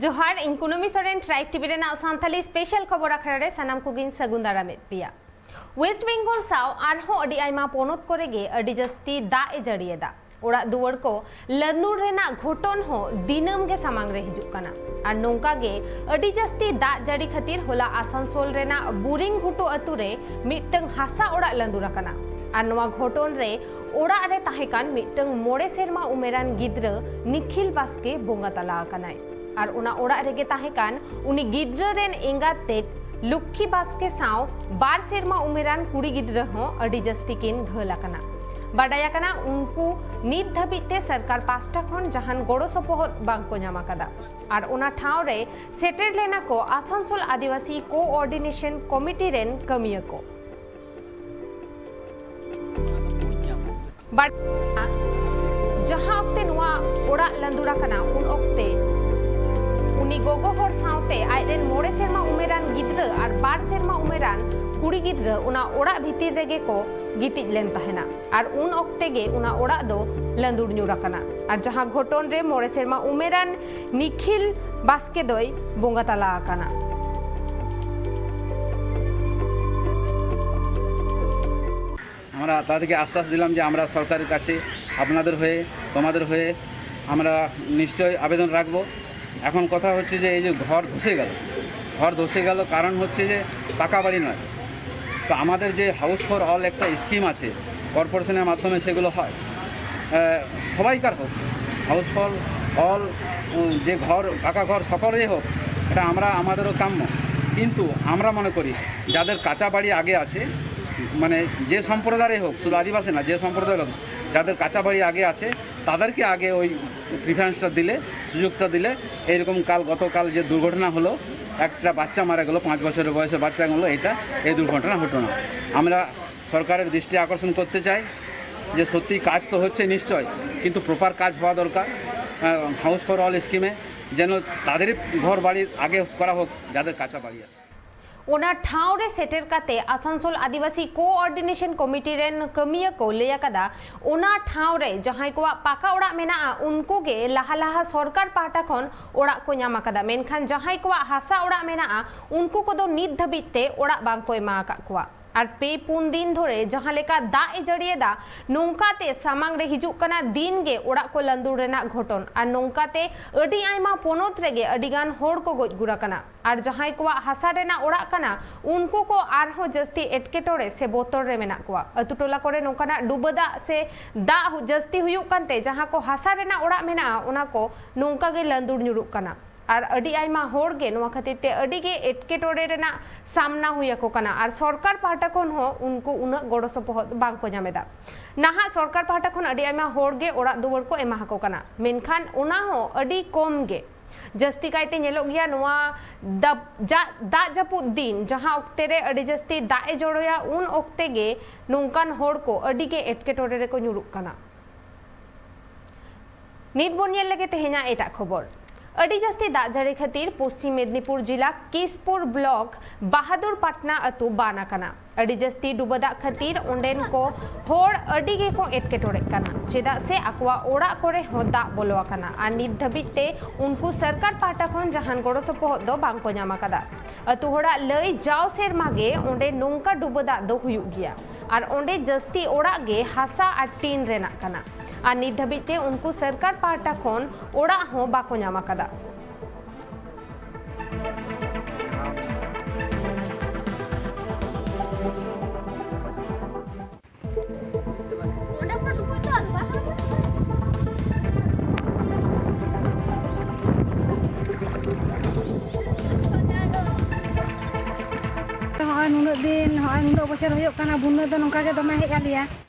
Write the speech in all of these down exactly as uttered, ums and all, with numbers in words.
ᱡᱚᱦᱟᱨ, ᱤᱧ ᱠᱩᱱᱟᱹᱢᱤ ᱥᱚᱨᱮᱱ, ᱴᱨᱟᱭᱤᱵᱽ ᱴᱤᱵᱷᱤ ᱨᱮᱱᱟᱜ ᱥᱟᱱᱛᱟᱞᱤ ᱥᱯᱮᱥᱟᱞ ᱠᱷᱚᱵᱚᱨ ᱟᱠᱷᱲᱟ ᱨᱮ ᱥᱟᱱᱟᱢ ᱠᱚᱜᱮᱧ ᱥᱟᱹᱜᱩᱱ ᱫᱟᱨᱟᱢᱮᱫ ᱯᱮᱭᱟ᱾ ᱳᱭᱮᱥᱴ ᱵᱮᱝᱜᱚᱞ ᱥᱟᱶ ᱟᱨᱦᱚᱸ ᱟᱹᱰᱤ ᱟᱭᱢᱟ ᱯᱚᱱᱚᱛ ᱠᱚᱨᱮ ᱜᱮ ᱟᱹᱰᱤ ᱡᱟᱹᱥᱛᱤ ᱫᱟᱜ ᱮ ᱡᱟᱹᱲᱤᱭᱮᱫᱟ᱾ ᱚᱲᱟᱜ ᱫᱩᱣᱟᱹᱨ ᱠᱚ ᱞᱟᱹᱱᱫᱩᱲ ᱨᱮᱱᱟᱜ ᱜᱷᱚᱴᱚᱱ ᱦᱚᱸ ᱫᱤᱱᱟᱹᱢ ᱜᱮ ᱥᱟᱢᱟᱝ ᱨᱮ ᱦᱤᱡᱩᱜ ᱠᱟᱱᱟ᱾ ᱟᱨ ᱱᱚᱝᱠᱟ ᱜᱮ ᱟᱹᱰᱤ ᱡᱟᱹᱥᱛᱤ ᱫᱟᱜ ᱡᱟᱹᱲᱤ ᱠᱷᱟᱹᱛᱤᱨ ᱦᱚᱞᱟ ᱟᱥᱟᱱᱥᱳᱞ ᱨᱮᱱᱟᱜ ᱵᱩᱨᱤᱝ ᱜᱷᱩᱴᱩ ᱟᱹᱛᱩ ᱨᱮ ᱢᱤᱫᱴᱟᱝ ᱦᱟᱥᱟ ᱚᱲᱟᱜ ᱞᱟᱹᱱᱫᱩᱲ ᱟᱠᱟᱱᱟ᱾ ᱟᱨ ᱱᱚᱣᱟ ᱜᱷᱚᱴᱚᱱ ᱨᱮ ᱚᱲᱟᱜ ᱨᱮ ᱛᱟᱦᱮᱸ ᱠᱟᱱ ᱢᱤᱫᱴᱟᱝ ᱢᱚᱬᱮ ᱥᱮᱨᱢᱟ ᱩᱢᱮᱨᱟᱱ ᱜᱤᱫᱽᱨᱟᱹ ᱱᱤᱠᱷᱤᱞ ᱵᱟᱥᱠᱮ ᱵᱚᱸᱜᱟ ᱛᱟᱞᱟ ᱟᱠᱟᱱᱟᱭ᱾ ᱟᱨ ᱚᱱᱟ ᱚᱲᱟᱜ ᱨᱮᱜᱮ ᱛᱟᱦᱮᱸ ᱠᱟᱱ ᱩᱱᱤ ᱜᱤᱫᱽᱨᱟᱹ ᱨᱮᱱ ᱮᱸᱜᱟᱛ ᱛᱮᱫ ᱞᱚᱠᱠᱷᱤ ᱵᱟᱥᱠᱮ ᱥᱟᱶ ᱵᱟᱨ ᱥᱮᱨᱢᱟ ᱩᱢᱮᱨᱟᱱ ᱠᱩᱲᱤ ᱜᱤᱫᱽᱨᱟᱹ ᱦᱚᱸ ᱟᱹᱰᱤ ᱡᱟᱹᱥᱛᱤ ᱠᱤᱱ ᱜᱷᱟᱹᱞ ᱟᱠᱟᱱᱟ᱾ ᱵᱟᱰᱟᱭ ᱟᱠᱟᱱᱟ, ᱩᱱᱠᱩ ᱱᱤᱛ ᱫᱷᱟᱹᱵᱤᱡ ᱛᱮ ᱥᱚᱨᱠᱟᱨ ᱯᱟᱥᱴᱟ ᱠᱷᱚᱱ ᱡᱟᱦᱟᱱ ᱜᱚᱲᱚ ᱥᱚᱯᱚᱦᱚᱫ ᱵᱟᱝ ᱠᱚ ᱧᱟᱢ ᱟᱠᱟᱫᱟ᱾ ᱟᱨ ᱚᱱᱟ ᱴᱷᱟᱶ ᱨᱮ ᱥᱮᱴᱮᱨ ᱞᱮᱱᱟ ᱠᱚ ᱟᱥᱟᱱᱥᱳᱞ ᱟᱹᱫᱤᱵᱟᱹᱥᱤ ᱠᱳᱚᱨᱰᱤᱱᱮᱥᱚᱱ ᱠᱚᱢᱤᱴᱤ ᱨᱮᱱ ᱠᱟᱹᱢᱤᱭᱟᱹ ᱠᱚ᱾ ᱵᱟᱰ-, ᱡᱟᱦᱟᱸ ᱚᱠᱛᱮ ᱱᱚᱣᱟ ᱚᱲᱟᱜ ᱞᱟᱸᱫᱩᱲ ᱟᱠᱟᱱᱟ, ᱩᱱ ᱚᱠᱛᱮ ᱩᱱᱤ ᱜᱚᱜᱚ ᱦᱚᱲ ᱥᱟᱶᱛᱮ ᱟᱡᱨᱮᱱ ᱢᱚᱬᱮ ᱥᱮᱨᱢᱟ ᱩᱢᱮᱨᱟᱱ ᱜᱤᱫᱽᱨᱟᱹ ᱟᱨ ᱵᱟᱨ ᱥᱮᱨᱢᱟ ᱩᱢᱮᱨᱟᱱ ᱠᱩᱲᱤ ᱜᱤᱫᱽᱨᱟᱹ ᱚᱱᱟ ᱚᱲᱟᱜ ᱵᱷᱤᱛᱤᱨ ᱨᱮᱜᱮ ᱠᱚ ᱜᱤᱛᱤᱡ ᱞᱮᱱ ᱛᱟᱦᱮᱱᱟ᱾ ᱟᱨ ᱩᱱ ᱚᱠᱛᱮ ᱜᱮ ᱚᱱᱟ ᱚᱲᱟᱜ ᱫᱚ ᱞᱟᱸᱫᱩᱲ ᱧᱩᱨ ᱟᱠᱟᱱᱟ᱾ ᱟᱨ ᱡᱟᱦᱟᱸ ᱜᱷᱚᱴᱚᱱ ᱨᱮ ᱢᱚᱬᱮ ᱥᱮᱨᱢᱟ ᱩᱢᱮᱨᱟᱱ ᱱᱤᱠᱷᱤᱞ ᱵᱟᱥᱠᱮ ᱫᱚᱭ ᱵᱚᱸᱜᱟ ᱛᱟᱞᱟ ᱟᱠᱟᱱᱟ᱾ আমরা তাদেরকে আশ্বাস দিলাম যে আমরা সরকারের কাছে আপনাদের হয়ে, তোমাদের হয়ে আমরা নিশ্চয় আবেদন রাখব। এখন কথা হচ্ছে যে এই যে ঘর ধসে গেল, ঘর ধসে গেল, কারণ হচ্ছে যে পাকা বাড়ি নয়। তো আমাদের যে হাউস ফর অল একটা স্কিম আছে, কর্পোরেশনের মাধ্যমে সেগুলো হয়, আহ, সবাইকার হোক, হাউস ফর অল, উম, যে ঘর, পাকা ঘর সকলেরই হোক, এটা আমরা, আমাদেরও কাম্য। কিন্তু আমরা মনে করি, যাদের কাঁচা বাড়ি আগে আছে, মানে, যে সম্প্রদায়ের হোক, শুধু আদিবাসী না, যে সম্প্রদায়ের হোক, যাদের কাঁচা বাড়ি আগে আছে, তাদেরকে আগে ওই প্রিফারেন্সটা দিলে, সুযোগটা দিলে, এইরকম কাল, গতকাল যে দুর্ঘটনা হলো, একটা বাচ্চা মারা গেল, পাঁচ বছরের বয়সে বাচ্চা গেল, এটা, এই দুর্ঘটনা ঘটনা। আমরা সরকারের দৃষ্টি আকর্ষণ করতে চাই যে সত্যি কাজ তো হচ্ছে নিশ্চয়, কিন্তু প্রপার কাজ হওয়া দরকার। আহ, হাউস ফর অল স্কিমে যেন তাদেরই ঘর বাড়ির আগে করা হোক, যাদের কাঁচা বাড়ি আছে। ᱚᱱᱟ ᱴᱷᱟᱶ ᱨᱮ ᱥᱮᱴᱮᱨ ᱠᱟᱛᱮ ᱟᱥᱟᱱᱥᱳᱞ ᱟᱹᱫᱤᱵᱟᱹᱥᱤ ᱠᱳᱚᱨᱰᱤᱱᱮᱥᱚᱱ ᱠᱚᱢᱤᱴᱤ ᱨᱮᱱ ᱠᱟᱹᱢᱤᱭᱟᱹ ᱠᱚ ᱞᱟᱹᱭ ᱟᱠᱟᱫᱟ, ᱚᱱᱟ ᱴᱷᱟᱶ ᱨᱮ ᱡᱟᱦᱟᱸᱭ ᱠᱚᱣᱟᱜ ᱯᱟᱠᱟ ᱚᱲᱟᱜ ᱢᱮᱱᱟᱜᱼᱟ, ᱩᱱᱠᱩ ᱜᱮ ᱞᱟᱦᱟ ᱞᱟᱦᱟ ᱥᱚᱨᱠᱟᱨ ᱯᱟᱦᱴᱟ ᱠᱷᱚᱱ ᱚᱲᱟᱜ ᱠᱚ ᱧᱟᱢ ᱟᱠᱟᱫᱟ, ᱢᱮᱱᱠᱷᱟᱱ ᱡᱟᱦᱟᱸᱭ ᱠᱚᱣᱟᱜ ᱦᱟᱥᱟ ᱚᱲᱟᱜ ᱢᱮᱱᱟᱜᱼᱟ, ᱩᱱᱠᱩ ᱠᱚᱫᱚ ᱱᱤᱛ ᱫᱷᱟᱹᱵᱤᱡ ᱛᱮ ᱚᱲᱟᱜ ᱵᱟᱝ ᱠᱚ ᱮᱢᱟ ᱟᱠᱟᱫ ᱠᱚᱣᱟ᱾ ᱟᱨ ᱯᱮ ᱯᱩᱱ ᱫᱤᱱ ᱫᱷᱚᱨᱮ ᱡᱟᱦᱟᱸ ᱞᱮᱠᱟ ᱫᱟᱜ ᱮ ᱡᱟᱹᱲᱤᱭᱮᱫᱟ, ᱱᱚᱝᱠᱟ ᱛᱮ ᱥᱟᱢᱟᱝ ᱨᱮ ᱦᱤᱡᱩᱜ ᱠᱟᱱᱟ ᱫᱤᱱ ᱜᱮ ᱚᱲᱟᱜ ᱠᱚ ᱞᱟᱸᱫᱩᱲ ᱨᱮᱱᱟᱜ ᱜᱷᱚᱴᱚᱱ᱾ ᱟᱨ ᱱᱚᱝᱠᱟ ᱛᱮ ᱟᱹᱰᱤ ᱟᱭᱢᱟ ᱯᱚᱱᱚᱛ ᱨᱮᱜᱮ ᱟᱹᱰᱤ ᱜᱟᱱ ᱦᱚᱲ ᱠᱚ ᱜᱚᱡ ᱜᱩᱨ ᱟᱠᱟᱱᱟ᱾ ᱟᱨ ᱡᱟᱦᱟᱸᱭ ᱠᱚᱣᱟᱜ ᱦᱟᱥᱟ ᱨᱮᱱᱟᱜ ᱚᱲᱟᱜ ᱠᱟᱱᱟ, ᱩᱱᱠᱩ ᱠᱚ ᱟᱨᱦᱚᱸ ᱡᱟᱹᱥᱛᱤ ᱮᱴᱠᱮᱴᱚᱬᱮ ᱥᱮ ᱵᱚᱛᱚᱨ ᱨᱮ ᱢᱮᱱᱟᱜ ᱠᱚᱣᱟ᱾ ᱟᱹᱛᱩ ᱴᱚᱞᱟ ᱠᱚᱨᱮ ᱱᱚᱝᱠᱟᱱᱟᱜ ᱰᱩᱵᱟᱹ ᱫᱟᱜ ᱥᱮ ᱫᱟᱜ ᱦᱩ-, ᱡᱟᱹᱥᱛᱤ ᱦᱩᱭᱩᱜ ᱠᱟᱱᱛᱮ ᱡᱟᱦᱟᱸ ᱠᱚ ᱦᱟᱥᱟ ᱨᱮᱱᱟᱜ ᱚᱲᱟᱜ ᱢᱮᱱᱟᱜᱼᱟ, ᱚᱱᱟ ᱠᱚ ᱱᱚᱝᱠᱟ ᱜᱮ ᱞᱟᱸᱫᱩᱲ ᱧᱩᱨᱩᱜ ᱠᱟᱱᱟ᱾ ᱟᱨ ᱟᱹᱰᱤ ᱟᱭᱢᱟ ᱦᱚᱲ ᱜᱮ ᱱᱚᱣᱟ ᱠᱷᱟᱹᱛᱤᱨ ᱛᱮ ᱟᱹᱰᱤ ᱜᱮ ᱮᱴᱠᱮᱴᱚᱬᱮ ᱨᱮᱱᱟᱜ ᱥᱟᱢᱱᱟ ᱦᱩᱭ ᱟᱠᱚ ᱠᱟᱱᱟ᱾ ᱟᱨ ᱥᱚᱨᱠᱟᱨ ᱯᱟᱦᱴᱟ ᱠᱷᱚᱱ ᱦᱚᱸ ᱩᱱᱠᱩ ᱩᱱᱟᱹᱜ ᱜᱚᱲᱚ ᱥᱚᱯᱚᱦᱚᱫ ᱵᱟᱝ ᱠᱚ ᱧᱟᱢ ᱮᱫᱟ᱾ ᱱᱟᱦᱟᱜ ᱥᱚᱨᱠᱟᱨ ᱯᱟᱦᱴᱟ ᱠᱷᱚᱱ ᱟᱹᱰᱤ ᱟᱭᱢᱟ ᱦᱚᱲ ᱜᱮ ᱚᱲᱟᱜ ᱫᱩᱣᱟᱹᱨ ᱠᱚ ᱮᱢᱟ ᱟᱠᱚ ᱠᱟᱱᱟ, ᱢᱮᱱᱠᱷᱟᱱ ᱚᱱᱟ ᱦᱚᱸ ᱟᱹᱰᱤ ᱠᱚᱢ ᱜᱮ᱾ ᱡᱟᱹᱥᱛᱤ ᱠᱟᱭᱛᱮ ᱧᱮᱞᱚᱜ ᱜᱮᱭᱟ ᱱᱚᱣᱟ ᱫᱟᱵ-, ᱡᱟ-, ᱫᱟᱜ ᱡᱟᱹᱯᱩᱫ ᱫᱤᱱ, ᱡᱟᱦᱟᱸ ᱚᱠᱛᱮ ᱨᱮ ᱟᱹᱰᱤ ᱡᱟᱹᱥᱛᱤ ᱫᱟᱜ ᱮ ᱡᱚᱲᱚᱭᱟ, ᱩᱱ ᱚᱠᱛᱮ ᱜᱮ ᱱᱚᱝᱠᱟᱱ ᱦᱚᱲ ᱠᱚ ᱟᱹᱰᱤ ᱜᱮ ᱮᱴᱠᱮᱴᱚᱬᱮ ᱨᱮᱠᱚ ᱧᱩᱨᱩᱜ ᱠᱟᱱᱟ᱾ ᱱᱤᱛ ᱵᱚᱱ ᱧᱮᱞ ᱞᱮᱜᱮ ᱛᱮᱦᱮᱧᱟᱜ ᱮᱴᱟᱜ ᱠᱷᱚᱵᱚᱨ᱾ ᱟᱹᱰᱤ ᱡᱟᱹᱥᱛᱤ ᱫᱟᱜ ᱡᱟᱹᱲᱤ ᱠᱷᱟᱹᱛᱤᱨ ᱯᱚᱥᱪᱤᱢ ᱢᱮᱫᱽᱱᱤᱯᱩᱨ ᱡᱮᱞᱟ ᱠᱤᱥᱯᱩᱨ ᱵᱞᱚᱠ ᱵᱟᱦᱟᱫᱩᱨ ᱯᱟᱴᱱᱟ ᱟᱹᱛᱩ ᱵᱟᱱ ᱟᱠᱟᱱᱟ᱾ ᱟᱹᱰᱤ ᱡᱟᱹᱥᱛᱤ ᱰᱩᱵᱟᱹ ᱫᱟᱜ ᱠᱷᱟᱹᱛᱤᱨ ᱚᱸᱰᱮᱱ ᱠᱚ ᱦᱚᱲ ᱟᱹᱰᱤ ᱜᱮᱠᱚ ᱮᱴᱠᱮᱴᱚᱬᱮᱜ ᱠᱟᱱᱟ, ᱪᱮᱫᱟᱜ ᱥᱮ ᱟᱠᱚᱣᱟᱜ ᱚᱲᱟᱜ ᱠᱚᱨᱮ ᱦᱚᱸ ᱫᱟᱜ ᱵᱚᱞᱚ ᱟᱠᱟᱱᱟ᱾ ᱟᱨ ᱱᱤᱛ ᱫᱷᱟᱹᱵᱤᱡ ᱛᱮ ᱩᱱᱠᱩ ᱥᱚᱨᱠᱟᱨ ᱯᱟᱦᱴᱟ ᱠᱷᱚᱱ ᱡᱟᱦᱟᱱ ᱜᱚᱲᱚ ᱥᱚᱯᱚᱦᱚᱫ ᱫᱚ ᱵᱟᱝ ᱠᱚ ᱧᱟᱢ ᱟᱠᱟᱫᱟ᱾ ᱟᱹᱛᱩ ᱦᱚᱲᱟᱜ ᱞᱟᱹᱭ, ᱡᱟᱣ ᱥᱮᱨᱢᱟ ᱜᱮ ᱚᱸᱰᱮ ᱱᱚᱝᱠᱟ ᱰᱩᱵᱟᱹ ᱫᱟᱜ ᱫᱚ ᱦᱩᱭᱩᱜ ᱜᱮᱭᱟ᱾ ᱟᱨ ᱚᱸᱰᱮ ᱡᱟᱹᱥᱛᱤ ᱚᱲᱟᱜ ᱜᱮ ᱦᱟᱥᱟ ᱟᱨ ᱴᱤᱱ ᱨᱮᱱᱟᱜ ᱠᱟᱱᱟ᱾ ᱟᱨ ᱱᱤᱛ ᱫᱷᱟᱹᱵᱤᱡ ᱛᱮ ᱩᱱᱠᱩ ᱥᱚᱨᱠᱟᱨ ᱯᱟᱦᱴᱟ ᱠᱷᱚᱱ ᱚᱲᱟᱜ ᱦᱚᱸ ᱵᱟᱠᱚ ᱧᱟᱢ ᱟᱠᱟᱫᱟ᱾ ᱱᱚᱜᱼᱚᱭ ᱱᱩᱱᱟᱹᱜ ᱫᱤᱱ, ᱱᱚᱜᱼᱚᱭ ᱱᱩᱱᱟᱹᱜ ᱵᱚᱪᱷᱚᱨ ᱦᱩᱭᱩᱜ ᱠᱟᱱᱟ, ᱵᱩᱱᱱᱟᱹ ᱫᱚ ᱱᱚᱝᱠᱟ ᱜᱮ ᱫᱚᱢᱮ ᱦᱮᱡ ᱟᱞᱮᱭᱟ᱾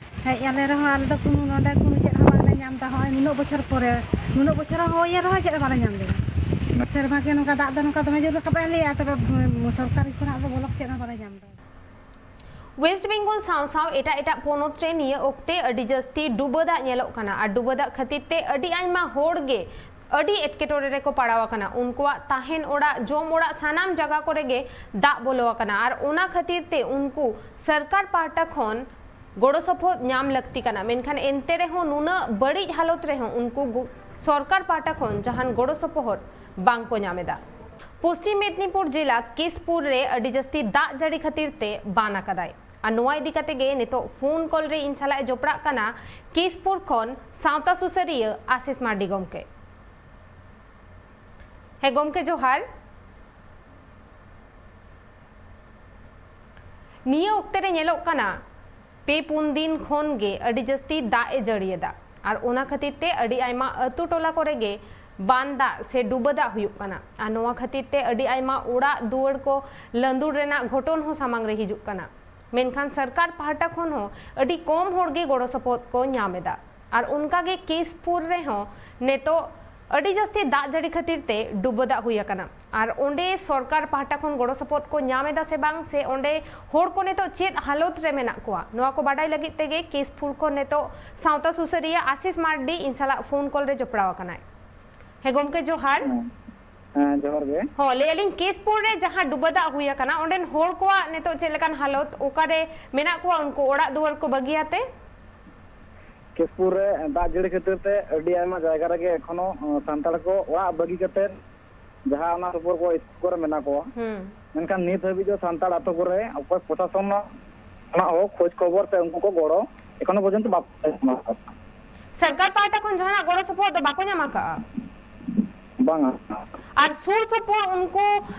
ᱦᱮᱡ ᱟᱞᱮ ᱨᱮᱦᱚᱸ ᱟᱞᱮ ᱫᱚ ᱠᱳᱱᱳ ᱱᱚᱰᱮ ᱠᱳᱱᱳ ᱪᱮᱫ ᱦᱚᱸ ᱵᱟᱝᱞᱮ ᱧᱟᱢ ᱮᱫᱟ᱾ ᱱᱚᱜᱼᱚᱭ ᱱᱩᱱᱟᱹᱜ ᱵᱚᱪᱷᱚᱨ ᱯᱚᱨᱮ, ᱱᱩᱱᱟᱹᱜ ᱵᱚᱪᱷᱚᱨ ᱦᱚᱸ ᱦᱩᱭᱮᱱ ᱨᱮᱦᱚᱸ ᱪᱮᱫ ᱦᱚᱸ ᱵᱟᱞᱮ ᱧᱟᱢ ᱞᱮᱫᱟ᱾ ᱥᱮᱨᱢᱟ ᱜᱮ ᱱᱚᱝᱠᱟ ᱫᱟᱜ ᱫᱚ ᱱᱚᱝᱠᱟ ᱫᱚᱢᱮ ᱡᱳᱨ ᱨᱟᱠᱟᱵ ᱮᱫ ᱞᱮᱭᱟ, ᱛᱚᱵᱮ ᱥᱚᱨᱠᱟᱨᱤ ᱠᱷᱚᱱᱟᱜ ᱫᱚ ᱵᱚᱞᱚᱠ ᱪᱮᱫ ᱦᱚᱸ ᱵᱟᱞᱮ ᱧᱟᱢ ᱮᱫᱟ᱾ ᱣᱮᱥᱴ ᱵᱮᱝᱜᱚᱞ ᱥᱟᱶ ᱥᱟᱶ ᱮᱴᱟᱜ ᱮᱴᱟᱜ ᱯᱚᱱᱚᱛ ᱨᱮ ᱱᱤᱭᱟᱹ ᱚᱠᱛᱮ ᱟᱹᱰᱤ ᱡᱟᱹᱥᱛᱤ ᱰᱩᱵᱟᱹ ᱫᱟᱜ ᱧᱮᱞᱚᱜ ᱠᱟᱱᱟ᱾ ᱟᱨ ᱰᱩᱵᱟᱹ ᱫᱟᱜ ᱠᱷᱟᱹᱛᱤᱨ ᱛᱮ ᱟᱹᱰᱤ ᱟᱭᱢᱟ ᱦᱚᱲ ᱜᱮ ᱟᱹᱰᱤ ᱮᱴᱠᱮᱴᱚᱬᱮ ᱨᱮᱠᱚ ᱯᱟᱲᱟᱣ ᱟᱠᱟᱱᱟ᱾ ᱩᱱᱠᱩᱣᱟᱜ ᱛᱟᱦᱮᱱ ᱚᱲᱟᱜ, ᱡᱚᱢ ᱚᱲᱟᱜ, ᱥᱟᱱᱟᱢ ᱡᱟᱭᱜᱟ ᱠᱚᱨᱮ ᱜᱮ ᱫᱟᱜ ᱵᱚᱞᱚ ᱟᱠᱟᱱᱟ᱾ ᱟᱨ ᱚᱱᱟ ᱠᱷᱟᱹᱛᱤᱨ ᱛᱮ ᱩᱱᱠᱩ ᱥᱚᱨᱠᱟᱨ ᱯᱟᱦᱴᱟ ᱠᱷᱚᱱ ᱜᱚᱲᱚ ᱥᱚᱯᱚᱦᱚᱫ ᱧᱟᱢ ᱞᱟᱹᱠᱛᱤ ᱠᱟᱱᱟ, ᱢᱮᱱᱠᱷᱟᱱ ᱮᱱᱛᱮ ᱨᱮᱦᱚᱸ ᱱᱩᱱᱟᱹᱜ ᱵᱟᱹᱲᱤᱡ ᱦᱟᱞᱚᱛ ᱨᱮᱦᱚᱸ ᱩᱱᱠᱩ ᱜᱚ-, ᱥᱚᱨᱠᱟᱨ ᱯᱟᱦᱴᱟ ᱠᱷᱚᱱ ᱡᱟᱦᱟᱱ ᱜᱚᱲᱚ ᱥᱚᱯᱚᱦᱚᱫ ᱵᱟᱝ ᱠᱚ ᱧᱟᱢ ᱮᱫᱟ᱾ ᱯᱚᱥᱪᱤᱢ ᱢᱮᱫᱽᱱᱤᱯᱩᱨ ᱡᱮᱞᱟ ᱠᱮᱥᱯᱩᱨ ᱨᱮ ᱟᱹᱰᱤ ᱡᱟᱹᱥᱛᱤ ᱫᱟᱜ ᱡᱟᱹᱲᱤ ᱠᱷᱟᱹᱛᱤᱨ ᱛᱮ ᱵᱟᱱ ᱟᱠᱟᱫᱟᱭ᱾ ᱟᱨ ᱱᱚᱣᱟ ᱤᱫᱤ ᱠᱟᱛᱮ ᱜᱮ ᱱᱤᱛᱚᱜ ᱯᱷᱳᱱ ᱠᱚᱞ ᱨᱮ ᱤᱧ ᱥᱟᱞᱟᱜ ᱮ ᱡᱚᱯᱲᱟᱜ ᱠᱟᱱᱟ ᱠᱮᱥᱯᱩᱨ ᱠᱷᱚᱱ ᱥᱟᱶᱛᱟ ᱥᱩᱥᱟᱹᱨᱤᱭᱟᱹ ᱟᱥᱤᱥ ᱢᱟᱨᱰᱤ ᱜᱚᱢᱠᱮ᱾ ᱦᱮᱸ ᱜᱚᱢᱠᱮ, ᱡᱚᱦᱟᱨ᱾ ᱱᱤᱭᱟᱹ ᱚᱠᱛᱮ ᱨᱮ ᱧᱮᱞᱚᱜ ᱠᱟᱱᱟ, ᱯᱮ ᱯᱩᱱ ᱫᱤᱱ ᱠᱷᱚᱱ ᱜᱮ ᱟᱹᱰᱤ ᱡᱟᱹᱥᱛᱤ ᱫᱟᱜ ᱮ ᱡᱟᱹᱲᱤᱭᱮᱫᱟ᱾ ᱟᱨ ᱚᱱᱟ ᱠᱷᱟᱹᱛᱤᱨ ᱛᱮ ᱟᱹᱰᱤ ᱟᱭᱢᱟ ᱟᱹᱛᱩ ᱴᱚᱞᱟ ᱠᱚᱨᱮ ᱜᱮ ᱵᱟᱱ ᱫᱟᱜ ᱥᱮ ᱰᱩᱵᱟᱹ ᱫᱟᱜ ᱦᱩᱭᱩᱜ ᱠᱟᱱᱟ᱾ ᱟᱨ ᱱᱚᱣᱟ ᱠᱷᱟᱹᱛᱤᱨ ᱛᱮ ᱟᱹᱰᱤ ᱟᱭᱢᱟ ᱚᱲᱟᱜ ᱫᱩᱣᱟᱹᱨ ᱠᱚ ᱞᱟᱹᱸᱫᱩᱲ ᱨᱮᱱᱟᱜ ᱜᱷᱚᱴᱚᱱ ᱦᱚᱸ ᱥᱟᱢᱟᱝ ᱨᱮ ᱦᱤᱡᱩᱜ ᱠᱟᱱᱟ᱾ ᱢᱮᱱᱠᱷᱟᱱ ᱥᱚᱨᱠᱟᱨ ᱯᱟᱦᱴᱟ ᱠᱷᱚᱱ ᱦᱚᱸ ᱟᱹᱰᱤ ᱠᱚᱢ ᱦᱚᱲ ᱜᱮ ᱜᱚᱲᱚ ᱥᱚᱯᱚᱦᱚᱫ ᱠᱚ ᱧᱟᱢ ᱮᱫᱟ᱾ ᱟᱨ ᱚᱱᱠᱟ ᱜᱮ ᱠᱮᱥᱯᱩᱨ ᱨᱮᱦᱚᱸ ᱱᱤᱛᱚᱜ ᱟᱹᱰᱤ ᱡᱟᱹᱥᱛᱤ ᱫᱟᱜ ᱡᱟᱹᱲᱤ ᱠᱷᱟᱹᱛᱤᱨ ᱛᱮ ᱰᱩᱵᱟᱹ ᱫᱟᱜ ᱦᱩᱭ ᱟᱠᱟᱱᱟ᱾ ᱟᱨ ᱚᱸᱰᱮ ᱥᱚᱨᱠᱟᱨ ᱯᱟᱦᱴᱟ ᱠᱷᱚᱱ ᱜᱚᱲᱚ ᱥᱚᱯᱚᱦᱚᱫ ᱠᱚ ᱧᱟᱢ ᱮᱫᱟ ᱥᱮ ᱵᱟᱝ, ᱥᱮ ᱚᱸᱰᱮ ᱦᱚᱲ ᱠᱚ ᱱᱤᱛᱚᱜ ᱪᱮᱫ ᱦᱟᱞᱚᱛ ᱨᱮ ᱢᱮᱱᱟᱜ ᱠᱚᱣᱟ, ᱱᱚᱣᱟ ᱠᱚ ᱵᱟᱰᱟᱭ ᱞᱟᱹᱜᱤᱫ ᱛᱮᱜᱮ ᱠᱮᱥᱯᱩᱨ ᱠᱷᱚᱱ ᱱᱤᱛᱚᱜ ᱥᱟᱶᱛᱟ ᱥᱩᱥᱟᱹᱨᱤᱭᱟᱹ ᱟᱥᱤᱥ ᱢᱟᱨᱰᱤ ᱤᱧ ᱥᱟᱞᱟᱜ ᱯᱷᱳᱱ ᱠᱚᱞ ᱨᱮ ᱡᱚᱯᱲᱟᱣ ᱟᱠᱟᱱᱟᱭ᱾ ᱦᱮᱸ ᱜᱚᱢᱠᱮ, ᱡᱚᱦᱟᱨ᱾ ᱦᱮᱸ, ᱦᱮᱸ, ᱡᱚᱦᱟᱨ ᱜᱮ᱾ ᱦᱚᱸ, ᱞᱟᱹᱭ ᱟᱹᱞᱤᱧ, ᱠᱮᱥᱯᱩᱨ ᱨᱮ ᱡᱟᱦᱟᱸ ᱰᱩᱵᱟᱹ ᱫᱟᱜ ᱦᱩᱭ ᱟᱠᱟᱱᱟ, ᱚᱸᱰᱮᱱ ᱦᱚᱲ ᱠᱚᱣᱟᱜ ᱱᱤᱛᱚᱜ ᱪᱮᱫ ᱞᱮᱠᱟᱱ ᱦᱟᱞᱚᱛ, ᱚᱠᱟᱨᱮ ᱢᱮᱱᱟᱜ ᱠᱚᱣᱟ ᱩᱱᱠᱩ ᱚᱲᱟᱜ ᱫᱩᱣᱟᱹᱨ ᱠᱚ ᱵᱟᱹᱜᱤᱭᱟᱛᱮ? ᱠᱮᱥᱯᱩᱨ ᱨᱮ ᱫᱟᱜ ᱡᱟᱹᱲᱤ ᱠᱷᱟᱹᱛᱤᱨ ᱛᱮ ᱟᱹᱰᱤ ᱟᱭᱢᱟ ᱡᱟᱭᱜᱟ ᱨᱮᱜᱮ ᱮᱠᱷᱚᱱᱳ, ᱟᱸ, ᱥᱟᱱᱛᱟᱲ ᱠᱚ ᱚᱲᱟᱜ ᱵᱟᱹᱜᱤ ᱠᱟᱛᱮ ᱡᱟᱦᱟᱸ ᱚᱱᱟ ᱥᱩᱯᱩᱨ ᱠᱚ ᱥᱠᱩᱞ ᱠᱚᱨᱮ ᱢᱮᱱᱟᱜ ᱠᱚᱣᱟ᱾ ᱦᱩᱸ᱾ ᱢᱮᱱᱠᱷᱟᱱ ᱱᱤᱛ ᱦᱟᱹᱵᱤᱡ ᱫᱚ ᱥᱟᱱᱛᱟᱲ ᱟᱛᱳ ᱠᱚᱨᱮ ᱚᱠᱚᱭ ᱯᱨᱚᱥᱟᱥᱚᱱ ᱠᱷᱚᱱᱟᱜ ᱦᱚᱸ ᱠᱷᱳᱡᱽ ᱠᱷᱚᱵᱚᱨ ᱥᱮ ᱩᱱᱠᱩ ᱠᱚ ᱜᱚᱲᱚ ᱮᱠᱷᱚᱱᱳ ᱯᱚᱨᱡᱚᱱᱛᱚ ᱵᱟᱠᱚ ᱧᱟᱢ ᱟᱠᱟᱫᱟ᱾ ᱥᱚᱨᱠᱟᱨ ᱯᱟᱦᱴᱟ ᱠᱷᱚᱱ ᱡᱟᱦᱟᱱᱟᱜ ᱜᱚᱲᱚ ᱥᱚᱯᱚᱦᱚᱫ ᱫᱚ ᱵᱟᱠᱚ ᱧᱟᱢ ᱟᱠᱟᱫᱼᱟ? ᱵᱟᱝᱟ᱾ ᱟᱨ ᱥᱩᱨ ᱥᱩᱯᱩᱨ ᱩᱱᱠᱩ,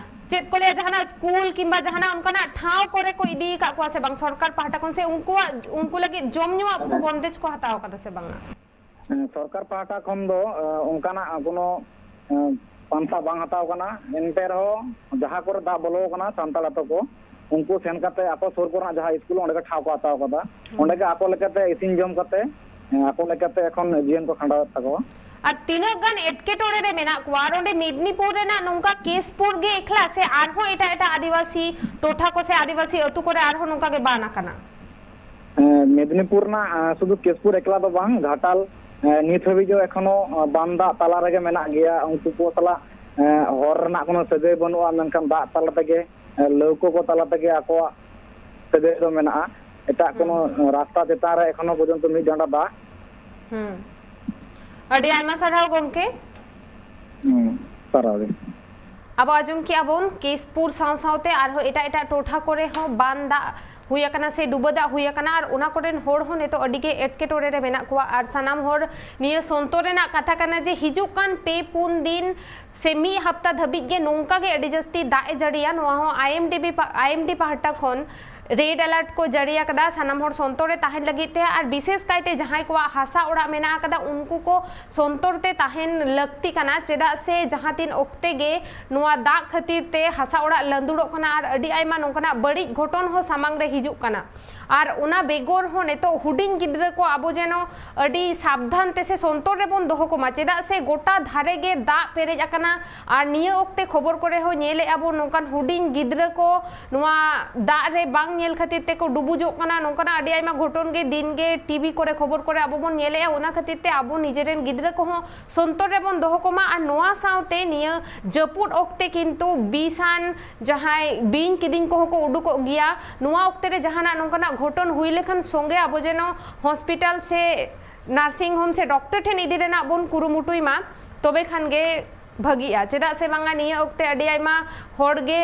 ᱪᱮᱫ ᱠᱚ ᱞᱟᱹᱭᱟ, ᱡᱟᱦᱟᱱᱟᱜ ᱥᱠᱩᱞ ᱠᱤᱝᱵᱟ ᱡᱟᱦᱟᱱᱟᱜ ᱚᱱᱠᱟᱱᱟᱜ ᱴᱷᱟᱶ ᱠᱚᱨᱮ ᱠᱚ ᱤᱫᱤ ᱟᱠᱟᱫ ᱠᱚᱣᱟ ᱥᱮ ᱵᱟᱝ ᱥᱚᱨᱠᱟᱨ ᱯᱟᱦᱴᱟ ᱠᱷᱚᱱ, ᱥᱮ ᱩᱱᱠᱩᱣᱟᱜ, ᱩᱱᱠᱩ ᱞᱟᱹᱜᱤᱫ ᱡᱚᱢ ᱧᱩᱣᱟᱜ ᱠᱚ ᱦᱮᱸ᱾ ᱵᱚᱱᱫᱮᱡᱽ ᱠᱚ ᱦᱟᱛᱟᱣ ᱟᱠᱟᱫᱟ ᱥᱮ ᱵᱟᱝᱟ? ᱦᱮᱸ, ᱥᱚᱨᱠᱟᱨ ᱯᱟᱦᱴᱟ ᱠᱷᱚᱱ ᱫᱚ, ᱮ, ᱚᱱᱠᱟᱱᱟᱜ ᱠᱳᱱᱳ, ᱮ, ᱯᱟᱱᱛᱷᱟ ᱵᱟᱝ ᱦᱟᱛᱟᱣ ᱠᱟᱱᱟ᱾ ᱮᱱᱛᱮ ᱨᱮᱦᱚᱸ ᱡᱟᱦᱟᱸ ᱠᱚᱨᱮ ᱫᱟᱜ ᱵᱚᱞᱚ ᱟᱠᱟᱱᱟ ᱥᱟᱱᱛᱟᱲ ᱟᱛᱳ ᱠᱚ, ᱩᱱᱠᱩ ᱥᱮᱱ ᱠᱟᱛᱮ ᱟᱠᱚ ᱥᱩᱨ ᱠᱚᱨᱮᱱᱟᱜ ᱡᱟᱦᱟᱸ ᱥᱠᱩᱞ, ᱚᱸᱰᱮ ᱜᱮ ᱴᱷᱟᱶ ᱠᱚ ᱦᱟᱛᱟᱣ ᱠᱟᱫᱟ᱾ ᱦᱩᱸ᱾ ᱚᱸᱰᱮ ᱜᱮ ᱟᱠᱚ ᱞᱮᱠᱟᱛᱮ ᱤᱥᱤᱱ ᱡᱚᱢ ᱠᱟᱛᱮ, ᱮ, ᱟᱠᱚ ᱞᱮᱠᱟᱛᱮ ᱮᱠᱷᱚᱱ ᱡᱤᱭᱚᱱ ᱠᱚ ᱠᱷᱟᱸᱰᱟᱣᱮᱫ ᱛᱟᱠᱚᱣᱟ᱾ ᱟᱨ ᱛᱤᱱᱟᱹᱜ ᱜᱟᱱ ᱮᱴᱠᱮᱴᱚᱬᱮ ᱨᱮ ᱢᱮᱱᱟᱜ ᱠᱚᱣᱟ? ᱟᱨ ᱚᱸᱰᱮ ᱢᱮᱫᱽᱱᱤᱯᱩᱨ ᱨᱮᱱᱟᱜ ᱱᱚᱝᱠᱟ ᱠᱮᱥᱯᱩᱨ ᱜᱮ ᱮᱠᱞᱟ ᱥᱮ ᱟᱨᱦᱚᱸ ᱮᱴᱟᱜ ᱮᱴᱟᱜ ᱟᱹᱫᱤᱵᱟᱹᱥᱤ ᱴᱚᱴᱷᱟ ᱠᱚ ᱥᱮ ᱟᱹᱫᱤᱵᱟᱹᱥᱤ ᱟᱹᱛᱩ ᱠᱚᱨᱮ ᱟᱨᱦᱚᱸ ᱱᱚᱝᱠᱟ ᱜᱮ ᱵᱟᱱ ᱟᱠᱟᱱᱟ? ᱮᱸ, ᱢᱮᱫᱽᱱᱤᱯᱩᱨ ᱨᱮᱱᱟᱜ, ᱮᱸ, ᱥᱩᱫᱷᱩ ᱠᱮᱥᱯᱩᱨ ᱮᱠᱞᱟ ᱫᱚ ᱵᱟᱝ, ᱜᱷᱟᱴᱟᱞ, ᱱᱤᱛ ᱦᱟᱹᱵᱤᱡ ᱫᱚ ᱮᱠᱷᱚᱱᱳ ᱵᱟᱱ ᱫᱟᱜ ᱛᱟᱞᱟ ᱨᱮᱜᱮ ᱢᱮᱱᱟᱜ ᱜᱮᱭᱟ᱾ ᱩᱱᱠᱩ ᱠᱚ ᱥᱟᱞᱟᱜ ᱦᱚᱨ ᱨᱮᱱᱟᱜ ᱠᱳᱱᱳ ᱥᱟᱹᱜᱟᱹᱭ ᱵᱟᱹᱱᱩᱜᱼᱟ, ᱢᱮᱱᱠᱷᱟᱱ ᱫᱟᱜ ᱛᱟᱞᱟ ᱛᱮᱜᱮ, ᱞᱟᱹᱣᱠᱟᱹ ᱠᱚ ᱛᱟᱞᱟ ᱛᱮᱜᱮ ᱟᱠᱚᱣᱟᱜ ᱥᱟᱹᱜᱟᱹᱭ ᱫᱚ ᱢᱮᱱᱟᱜᱼᱟ᱾ ᱮᱴᱟᱜ ᱠᱳᱱᱳ ᱨᱟᱥᱛᱟ ᱪᱮᱛᱟᱱ ᱨᱮ ᱮᱠᱷᱚᱱᱳ ᱯᱚᱨᱡᱚᱱᱛᱚ ᱢᱤᱫ ᱰᱟᱸᱰᱟ ᱫᱟᱜ᱾ ᱦᱩᱸ᱾ ᱟᱹᱰᱤ ᱟᱭᱢᱟ ᱥᱟᱨᱦᱟᱣ ᱜᱚᱢᱠᱮ᱾ ᱦᱩᱸ, ᱥᱟᱨᱦᱟᱣ ᱜᱮ᱾ ᱟᱵᱚ ᱟᱸᱡᱚᱢ ᱠᱮᱜᱼᱟ ᱵᱚᱱ ᱠᱮᱥᱯᱩᱨ ᱥᱟᱶ ᱥᱟᱶᱛᱮ ᱟᱨᱦᱚᱸ ᱮᱴᱟᱜ ᱮᱴᱟᱜ ᱴᱚᱴᱷᱟ ᱠᱚᱨᱮ ᱦᱚᱸ ᱵᱟᱱ ᱫᱟᱜ ᱦᱩᱭ ᱟᱠᱟᱱᱟ ᱥᱮ ᱰᱩᱵᱟᱹ ᱫᱟᱜ ᱦᱩᱭ ᱟᱠᱟᱱᱟ, ᱟᱨ ᱚᱱᱟ ᱠᱚᱨᱮᱱ ᱦᱚᱲ ᱦᱚᱸ ᱱᱤᱛᱚᱜ ᱟᱹᱰᱤ ᱜᱮ ᱮᱴᱠᱮᱴᱚᱬᱮ ᱨᱮ ᱢᱮᱱᱟᱜ ᱠᱚᱣᱟ᱾ ᱟᱨ ᱥᱟᱱᱟᱢ ᱦᱚᱲ ᱱᱤᱭᱟᱹ ᱥᱚᱱᱛᱚᱨ ᱨᱮᱱᱟᱜ ᱠᱟᱛᱷᱟ ᱠᱟᱱᱟ ᱡᱮ ᱦᱤᱡᱩᱜ ᱠᱟᱱ ᱯᱮ ᱯᱩᱱ ᱫᱤᱱ ᱥᱮ ᱢᱤᱫ ᱦᱟᱯᱛᱟ ᱫᱷᱟᱹᱵᱤᱡ ᱜᱮ ᱱᱚᱝᱠᱟ ᱜᱮ ᱟᱹᱰᱤ ᱡᱟᱹᱥᱛᱤ ᱫᱟᱜ ᱮ ᱡᱟᱹᱲᱤᱭᱟ᱾ ᱱᱚᱣᱟ ᱦᱚᱸ ᱟᱭ ᱮᱢ ᱰᱤ ᱵᱤ ᱯᱟ-, ᱟᱭ ᱮᱢ ᱰᱤ ᱯᱟᱦᱴᱟ ᱠᱷᱚᱱ ᱨᱮᱰ ᱟᱞᱟᱨᱴ ᱠᱚ ᱡᱟᱹᱨᱤ ᱟᱠᱟᱫᱟ ᱥᱟᱱᱟᱢ ᱦᱚᱲ ᱥᱚᱱᱛᱚᱨ ᱨᱮ ᱛᱟᱦᱮᱱ ᱞᱟᱹᱜᱤᱫ ᱛᱮ, ᱟᱨ ᱵᱤᱥᱮᱥ ᱠᱟᱭᱛᱮ ᱡᱟᱦᱟᱸᱭ ᱠᱚᱣᱟᱜ ᱦᱟᱥᱟ ᱚᱲᱟᱜ ᱢᱮᱱᱟᱜ ᱟᱠᱟᱫᱟ ᱩᱱᱠᱩ ᱠᱚ ᱥᱚᱱᱛᱚᱨ ᱛᱮ ᱛᱟᱦᱮᱱ ᱞᱟᱹᱠᱛᱤ ᱠᱟᱱᱟ, ᱪᱮᱫᱟᱜ ᱥᱮ ᱡᱟᱦᱟᱸ ᱛᱤᱱ ᱚᱠᱛᱮ ᱜᱮ ᱱᱚᱣᱟ ᱫᱟᱜ ᱠᱷᱟᱹᱛᱤᱨ ᱛᱮ ᱦᱟᱥᱟ ᱚᱲᱟᱜ ᱞᱟᱸᱫᱩᱲᱚᱜ ᱠᱟᱱᱟ ᱟᱨ ᱟᱹᱰᱤ ᱟᱭᱢᱟ ᱱᱚᱝᱠᱟᱱᱟᱜ ᱵᱟᱹᱲᱤᱡ ᱜᱷᱚᱴᱚᱱ ᱦᱚᱸ ᱥᱟᱢᱟᱝ ᱨᱮ ᱦᱤᱡᱩᱜ ᱠᱟᱱᱟ᱾ ᱟᱨ ᱚᱱᱟ ᱵᱮᱜᱚᱨ ᱦᱚᱸ ᱱᱤᱛᱚᱜ ᱦᱩᱰᱤᱧ ᱜᱤᱫᱽᱨᱟᱹ ᱠᱚ ᱟᱵᱚ ᱡᱮᱱᱚ ᱟᱹᱰᱤ ᱥᱟᱵᱫᱷᱟᱱ ᱛᱮ ᱥᱮ ᱥᱚᱱᱛᱚᱨ ᱨᱮᱵᱚᱱ ᱫᱚᱦᱚ ᱠᱚᱢᱟ, ᱪᱮᱫᱟᱜ ᱥᱮ ᱜᱚᱴᱟ ᱫᱷᱟᱨᱮ ᱜᱮ ᱫᱟᱜ ᱯᱮᱨᱮᱡ ᱟᱠᱟᱱᱟ᱾ ᱟᱨ ᱱᱤᱭᱟᱹ ᱚᱠᱛᱮ ᱠᱷᱚᱵᱚᱨ ᱠᱚᱨᱮ ᱦᱚᱸ ᱧᱮᱞᱮᱫᱼᱟ ᱵᱚᱱ ᱱᱚᱝᱠᱟᱱ ᱦᱩᱰᱤᱧ ᱜᱤᱫᱽᱨᱟᱹ ᱠᱚ ᱱᱚᱣᱟ ᱫᱟᱜ ᱨᱮ ᱵᱟᱝ ᱧᱮᱞ ᱠᱷᱟᱹᱛᱤᱨ ᱛᱮᱠᱚ ᱰᱩᱵᱩᱡᱚᱜ ᱠᱟᱱᱟ᱾ ᱱᱚᱝᱠᱟᱱᱟᱜ ᱟᱹᱰᱤ ᱟᱭᱢᱟ ᱜᱷᱚᱴᱚᱱ ᱜᱮ ᱫᱤᱱ ᱜᱮ ᱴᱤᱵᱷᱤ ᱠᱚᱨᱮ ᱠᱷᱚᱵᱚᱨ ᱠᱚᱨᱮ ᱟᱵᱚ ᱵᱚᱱ ᱧᱮᱞᱮᱫᱼᱟ᱾ ᱚᱱᱟ ᱠᱷᱟᱹᱛᱤᱨ ᱛᱮ ᱟᱵᱚ ᱱᱤᱡᱮᱨᱮᱱ ᱜᱤᱫᱽᱨᱟᱹ ᱠᱚᱦᱚᱸ ᱥᱚᱱᱛᱚᱨ ᱨᱮᱵᱚᱱ ᱫᱚᱦᱚ ᱠᱚᱢᱟ᱾ ᱟᱨ ᱱᱚᱣᱟ ᱥᱟᱶᱛᱮ ᱱᱤᱭᱟᱹ ᱡᱟᱹᱯᱩᱫ ᱚᱠᱛᱮ ᱠᱤᱱᱛᱩ ᱵᱤᱥᱟᱱ ᱡᱟᱦᱟᱸᱭ ᱵᱤᱧ ᱠᱤᱫᱤᱧ ᱠᱚᱦᱚᱸ ᱠᱚ ᱩᱰᱩᱠᱚᱜ ᱜᱮᱭᱟ᱾ ᱱᱚᱣᱟ ᱚᱠᱛᱮ ᱨᱮ ᱡᱟᱦᱟᱱᱟᱜ ᱱᱚᱝᱠᱟᱱᱟᱜ ᱜᱷᱚᱴᱚᱱ ᱦᱩᱭ ᱞᱮᱠᱷᱟᱱ ᱥᱚᱸᱜᱮ ᱟᱵᱚ ᱡᱮᱱᱚ ᱦᱚᱥᱯᱤᱴᱟᱞ ᱥᱮ ᱱᱟᱨᱥᱤᱝ ᱦᱳᱢ ᱥᱮ ᱰᱚᱠᱴᱚᱨ ᱴᱷᱮᱱ ᱤᱫᱤ ᱨᱮᱱᱟᱜ ᱵᱚᱱ ᱠᱩᱨᱩᱢᱩᱴᱩᱭ ᱢᱟ, ᱛᱚᱵᱮ ᱠᱷᱟᱱ ᱜᱮ ᱵᱷᱟᱹᱜᱤᱜᱼᱟ᱾ ᱪᱮᱫᱟᱜ ᱥᱮ ᱵᱟᱝᱟ, ᱱᱤᱭᱟᱹ ᱚᱠᱛᱮ ᱟᱹᱰᱤ ᱟᱭᱢᱟ ᱦᱚᱲ ᱜᱮ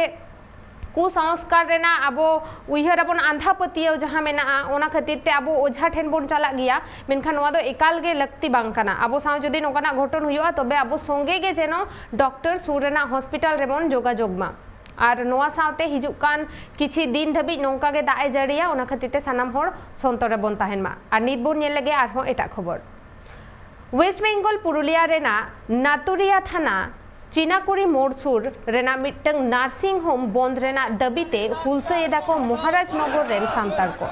ᱠᱩᱥᱚᱝᱥᱠᱟᱨ ᱨᱮᱱᱟᱜ ᱟᱵᱚ ᱩᱭᱦᱟᱹᱨ ᱟᱵᱚᱱ, ᱟᱸᱫᱷᱟ ᱯᱟᱹᱛᱭᱟᱹᱣ ᱡᱟᱦᱟᱸ ᱢᱮᱱᱟᱜᱼᱟ, ᱚᱱᱟ ᱠᱷᱟᱹᱛᱤᱨ ᱛᱮ ᱟᱵᱚ ᱚᱡᱷᱟ ᱴᱷᱮᱱ ᱵᱚᱱ ᱪᱟᱞᱟᱜ ᱜᱮᱭᱟ, ᱢᱮᱱᱠᱷᱟᱱ ᱱᱚᱣᱟ ᱫᱚ ᱮᱠᱟᱞ ᱜᱮ ᱞᱟᱹᱠᱛᱤ ᱵᱟᱝ ᱠᱟᱱᱟ᱾ ᱟᱵᱚ ᱥᱟᱶ ᱡᱩᱫᱤ ᱱᱚᱝᱠᱟᱱᱟᱜ ᱜᱷᱚᱴᱚᱱ ᱦᱩᱭᱩᱜᱼᱟ, ᱛᱚᱵᱮ ᱟᱵᱚ ᱥᱚᱸᱜᱮ ᱜᱮ ᱡᱮᱱᱚ ᱰᱚᱠᱴᱚᱨ ᱥᱩᱨ ᱨᱮᱱᱟᱜ ᱦᱚᱥᱯᱤᱴᱟᱞ ᱨᱮᱵᱚᱱ ᱡᱳᱜᱟᱡᱳᱜᱽ ᱢᱟ᱾ ᱟᱨ ᱱᱚᱣᱟ ᱥᱟᱶᱛᱮ ᱦᱤᱡᱩᱜ ᱠᱟᱱ ᱠᱤᱪᱷᱤ ᱫᱤᱱ ᱫᱷᱟᱹᱵᱤᱡ ᱱᱚᱝᱠᱟ ᱜᱮ ᱫᱟᱜ ᱮ ᱡᱟᱹᱲᱤᱭᱟ, ᱚᱱᱟ ᱠᱷᱟᱹᱛᱤᱨ ᱛᱮ ᱥᱟᱱᱟᱢ ᱦᱚᱲ ᱥᱚᱱᱛᱚᱨ ᱨᱮᱵᱚᱱ ᱛᱟᱦᱮᱱ ᱢᱟ᱾ ᱟᱨ ᱱᱤᱛ ᱵᱚᱱ ᱧᱮᱞ ᱞᱮᱜᱮ ᱟᱨᱦᱚᱸ ᱮᱴᱟᱜ ᱠᱷᱚᱵᱚᱨ᱾ ᱳᱭᱮᱥᱴ ᱵᱮᱝᱜᱚᱞ ᱯᱩᱨᱩᱞᱤᱭᱟ ᱨᱮᱱᱟᱜ ᱱᱟᱛᱩᱨᱤᱭᱟ ᱛᱷᱟᱱᱟ ᱪᱤᱱᱟᱠᱩᱲᱤ ᱢᱳᱲ ᱥᱩᱨ ᱨᱮᱱᱟᱜ ᱢᱤᱫᱴᱟᱝ ᱱᱟᱨᱥᱤᱝ ᱦᱳᱢ ᱵᱚᱱᱫ ᱨᱮᱱᱟᱜ ᱫᱟᱹᱵᱤ ᱛᱮ ᱦᱩᱞᱥᱟᱹᱭ ᱮᱫᱟ ᱠᱚ ᱢᱚᱦᱟᱨᱟᱡᱽᱱᱚᱜᱚᱨ ᱨᱮᱱ ᱥᱟᱱᱛᱟᱲ ᱠᱚ᱾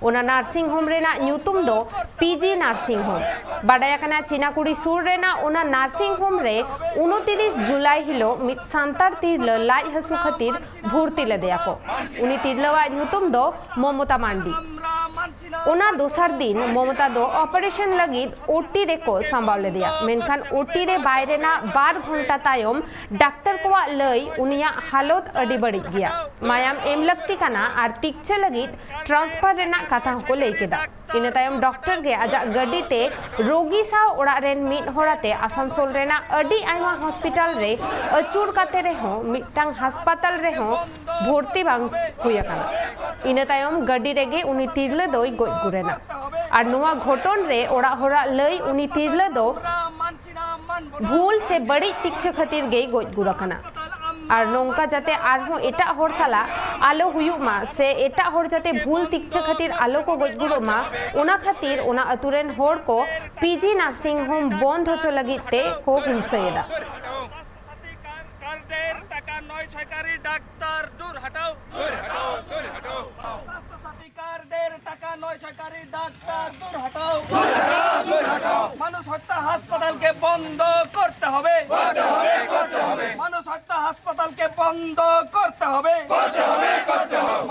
ᱚᱱᱟ ᱱᱟᱨᱥᱤᱝ ᱦᱳᱢ ᱨᱮᱱᱟᱜ ᱧᱩᱛᱩᱢ ᱫᱚ ᱯᱤ ᱡᱤ ᱱᱟᱨᱥᱤᱝ ᱦᱳᱢ᱾ ᱵᱟᱰᱟᱭ ᱟᱠᱟᱱᱟ, ᱪᱤᱱᱟᱠᱩᱲᱤ ᱥᱩᱨ ᱨᱮᱱᱟᱜ ᱚᱱᱟ ᱱᱟᱨᱥᱤᱝ ᱦᱳᱢ ᱨᱮ ᱩᱱᱛᱤᱨᱤᱥ ᱡᱩᱞᱟᱭ ᱦᱤᱞᱳᱜ ᱢᱤᱫ ᱥᱟᱱᱛᱟᱲ ᱛᱤᱨᱞᱟᱹ ᱞᱟᱡ ᱦᱟᱹᱥᱩ ᱠᱷᱟᱹᱛᱤᱨ ᱵᱷᱩᱨᱛᱤ ᱞᱮᱫᱮᱭᱟ ᱠᱚ᱾ ᱩᱱᱤ ᱛᱤᱨᱞᱟᱹᱣᱟᱜ ᱧᱩᱛᱩᱢ ᱫᱚ ᱢᱚᱢᱚᱛᱟ ᱢᱟᱱᱰᱤ᱾ ᱚᱱᱟ ᱫᱚᱥᱟᱨ ᱫᱤᱱ ᱢᱚᱢᱚᱛᱟ ᱫᱚ ᱚᱯᱟᱨᱮᱥᱚᱱ ᱞᱟᱹᱜᱤᱫ ᱳᱴᱤ ᱨᱮᱠᱚ ᱥᱟᱢᱵᱟᱣ ᱞᱮᱫᱮᱭᱟ, ᱢᱮᱱᱠᱷᱟᱱ ᱳᱴᱤ ᱨᱮ ᱵᱟᱭ ᱨᱮᱱᱟᱜ ᱵᱟᱨ ᱜᱷᱚᱱᱴᱟ ᱛᱟᱭᱚᱢ ᱰᱟᱠᱛᱟᱨ ᱠᱚᱣᱟᱜ ᱞᱟᱹᱭ ᱩᱱᱤᱭᱟᱜ ᱦᱟᱞᱚᱛ ᱟᱹᱰᱤ ᱵᱟᱹᱲᱤᱡ ᱜᱮᱭᱟ, ᱢᱟᱭᱟᱢ ᱮᱢ ᱞᱟᱹᱠᱛᱤ ᱠᱟᱱᱟ ᱟᱨ ᱛᱤᱠᱪᱷᱟᱹ ᱞᱟᱹᱜᱤᱫ ᱴᱨᱟᱱᱥᱯᱷᱟᱨ ᱨᱮᱱᱟᱜ ᱠᱟᱛᱷᱟ ᱦᱚᱸᱠᱚ ᱞᱟᱹᱭ ᱠᱮᱫᱟ᱾ ᱤᱱᱟᱹ ᱛᱟᱭᱚᱢ ᱰᱚᱠᱴᱚᱨ ᱜᱮ ᱟᱡᱟᱜ ᱜᱟᱹᱰᱤ ᱛᱮ ᱨᱳᱜᱤ ᱥᱟᱶ ᱚᱲᱟᱜ ᱨᱮᱱ ᱢᱤᱫ ᱦᱚᱲ ᱟᱛᱮ ᱟᱥᱟᱱᱥᱳᱞ ᱨᱮᱱᱟᱜ ᱟᱹᱰᱤ ᱟᱭᱢᱟ ᱦᱚᱥᱯᱤᱴᱟᱞ ᱨᱮ ᱟᱹᱪᱩᱨ ᱠᱟᱛᱮ ᱨᱮᱦᱚᱸ ᱢᱤᱫᱴᱟᱝ ᱦᱟᱥᱯᱟᱛᱟᱞ ᱨᱮᱦᱚᱸ ᱵᱷᱚᱨᱛᱤ ᱵᱟᱝ ᱦᱩᱭ ᱟᱠᱟᱱᱟ᱾ ᱤᱱᱟᱹ ᱛᱟᱭᱚᱢ ᱜᱟᱹᱰᱤ ᱨᱮᱜᱮ ᱩᱱᱤ ᱛᱤᱨᱞᱟᱹ ᱫᱚᱭ ᱜᱚᱡ ᱜᱩᱨ ᱮᱱᱟ᱾ ᱟᱨ ᱱᱚᱣᱟ ᱜᱷᱚᱴᱚᱱ ᱨᱮ ᱚᱲᱟᱜ ᱦᱚᱲᱟᱜ ᱞᱟᱹᱭ ᱩᱱᱤ ᱛᱤᱨᱞᱟᱹ ᱫᱚ ᱵᱷᱩᱞ ᱥᱮ ᱵᱟᱹᱲᱤᱡ ᱛᱤᱠᱪᱷᱟᱹ ᱠᱷᱟᱹᱛᱤᱨ ᱜᱮᱭ ᱜᱚᱡ ᱜᱩᱨ ᱟᱠᱟᱱᱟ᱾ ᱟᱨ ᱱᱚᱝᱠᱟ ᱡᱟᱛᱮ ᱟᱨᱦᱚᱸ ᱮᱴᱟᱜ ᱦᱚᱲ ᱥᱟᱞᱟᱜ ᱟᱞᱚ ᱦᱩᱭᱩᱜ ᱢᱟ ᱥᱮ ᱮᱴᱟᱜ ᱦᱚᱲ ᱡᱟᱛᱮ ᱵᱷᱩᱞ ᱛᱤᱠᱪᱷᱟᱹ ᱠᱷᱟᱹᱛᱤᱨ ᱟᱞᱚ ᱠᱚ ᱜᱚᱡ ᱜᱩᱨᱚᱜ ᱢᱟ, ᱚᱱᱟ ᱠᱷᱟᱹᱛᱤᱨ ᱚᱱᱟ ᱟᱹᱛᱩ ᱨᱮᱱ ᱦᱚᱲ ᱠᱚ ᱯᱤᱡᱤ ᱱᱟᱨᱥᱤᱝ ᱦᱳᱢ ᱵᱚᱱᱫ ᱦᱚᱪᱚ ᱞᱟᱹᱜᱤᱫ ᱛᱮ ᱠᱚ ᱦᱩᱞᱥᱟᱹᱭ ᱮᱫᱟ᱾ স্বাস্থ্যসাথী কার্ডের টাকা নয় ছয় কারী ডাক্তার দূর হটাও। স্বাস্থ্যসাথী কার্ডের টাকা নয় ছয় কারী ডাক্তার দূর হটাও। মানুষ হত্যা হাসপাতালকে বন্ধ করতে হবে। মানুষ হত্যা হাসপাতালকে বন্ধ করতে হবে।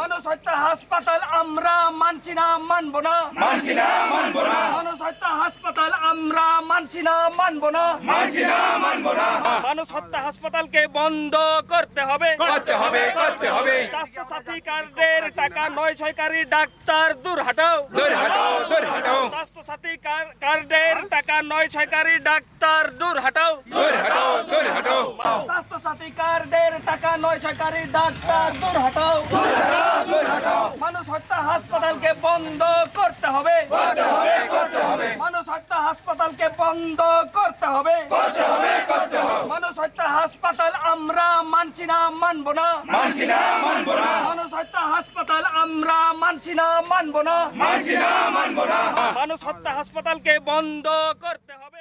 মানুষ হত্যা হাসপাতাল আমরা মানছি না, মানব না। মানছি না, মানব না। মানুষ হত্যা হাসপাতাল আমরা মানছি না, মানব না। মানছি না, মানব না। মানুষ হত্যা হাসপাতালকে বন্ধ করতে হবে। করতে হবে, করতে হবে। স্বাস্থ্যসাথী কার্ডের টাকা নয় ছয় কারী ডাক্তার দূর হটাও। দূর হটাও, দূর হটাও। স্বাস্থ্যসাথী কার-, কার্ডের টাকা নয় ছয় কারী ডাক্তার দূর হটাও। দূর হটাও, দূর হটাও। স্বাস্থ্যসাথী কার্ডের টাকা নয় ছয় কারী ডাক্তার দূর হটাও। দূর হটাও, দূর হটাও। মানুষ হত্যা হাসপাতালকে বন্ধ করতে হবে। করতে হবে, করতে হবে। মানুষ হত্যা হাসপাতালকে বন্ধ করতে হবে। করতে হবে, করতে হবে। মানুষ হত্যা হাসপাতাল আমরা মানছি না, মানব না। মানছি না, মানব না। মানুষ হত্যা হাসপাতাল আমরা মানছি না, মানব না। মানছি না, মানব না। মানুষ হত্যা হাসপাতালকে বন্ধ করতে হবে।